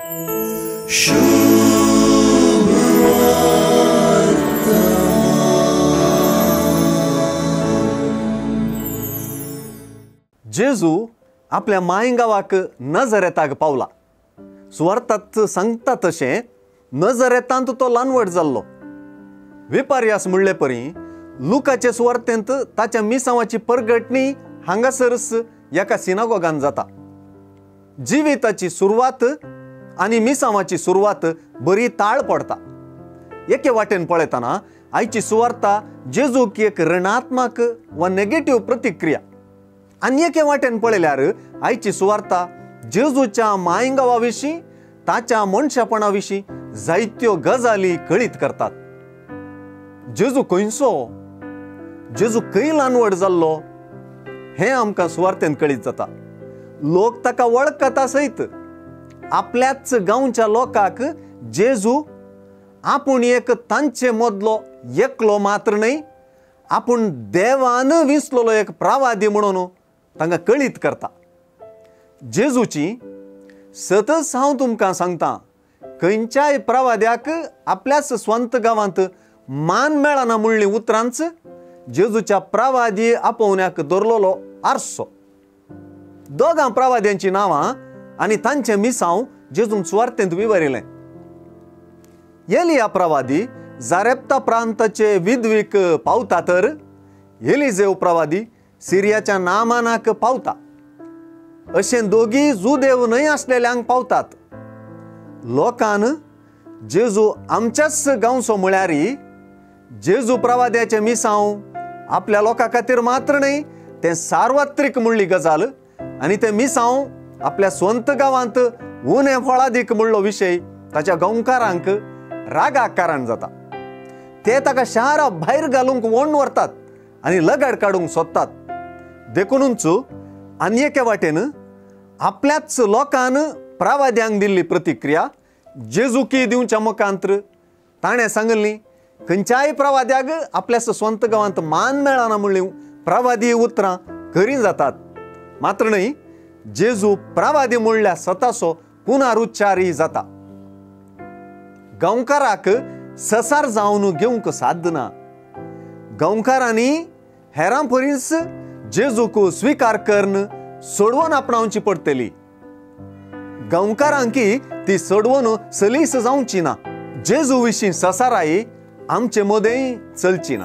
जेजू आपल्या मायगांवाक नजरेताक पावला। सुवार्थात सांगता तशें नजरेतांत तो ल्हानवड जाल्लो। विपर्यास म्हणले परी लुकाचे सुवार्थेंत ताच्या मिसांवाची परगटणी हांगासरच एका सिनागोगान जाता। जिविताची सुरवात आनी मिसांवाची सुरवात बरी ताळ पडता। एके वाटेन पळयतना आयची सुवार्ता जेजूक एक ऋणात्मक वा नेगेटिव्ह प्रतिक्रिया आनी एके वाटेन पळयल्यार आयची सुवार्ता जेजूच्या मायगांवा विशीं ताच्या मनशापणा विशीं जायत्यो गजाली कळीत करतात। जेजू खंयचो, जेजू खंय ल्हानवड जाल्लो हें आमकां सुवार्तेन कळीत जाता। लोक ताका वळखता सयत आपल्याच गांवच्या लोकांक जेजू आपूण एक तांचे मदलो एकलो मात्र न्हय, आपूण देवान विसलोलो एक प्रवादी म्हणून तांकां कळीत करता। जेजूची सतच हांव तुमकां सांगता, खंयच्याय प्रवाद्याक आपल्याच स्वंत गांवांत मान मेळना म्हणली उतरांच जेजूच्या प्रवादी आपोवण्याक दवरलेलो आरसो। दोगां प्रवाद्यांची नांवां आनी तांचें मिसांव जेजून सुवार्थेंत विवरिलें। एलिया प्रवादी जारेप्ता प्रांताचे विधवीक पावता तर एलिजेव प्रवादी सिरियाच्या नामानाक पावता। अशें दोगी जुदेव न्हय आसलेल्यांक पावतात। लोकान जेजू आमच्याच गांवचो म्हळ्यार जेजू प्रवाद्याचें मिसांव आपल्या लोकां खातीर मात्र न्हय, तें सार्वत्रीक म्हणली गजाल आनी तें मिसांव आपल्या स्वंत गांवांत उणें फळादीक म्हणलो विशय ताच्या गांवकारांक रागाक कारण जाता। ते ताका शारा भायर घालूंक वोण व्हरतात आनी लगाड काडूंक सोदतात। देखूनच आनी एके वाटेन आपल्याच लोकान प्रवाद्यांक दिल्ली प्रतिक्रिया जेजुकी दिवच्या मुखांत्र ताणें सांगली खंयच्याय प्रवाद्याक आपल्या स्वंत गांवांत मान मेळना म्हणली प्रवादी उतरां खरीं जातात। मात्र न्हय, जेजू प्रवादी म्हणल्या स्वताचो पुनरुच्चारय जाता। गांवकाराक ससार जावन घेवंक साध्य ना। गांवकारांनी हेरां परीच जेजूक स्विकार करून सोडवून आपणावची पडटली। गांवकारांकी ती सोडवून सलीस जावची ना। जेजू विशीं ससाराय आमचे मदें चलची ना।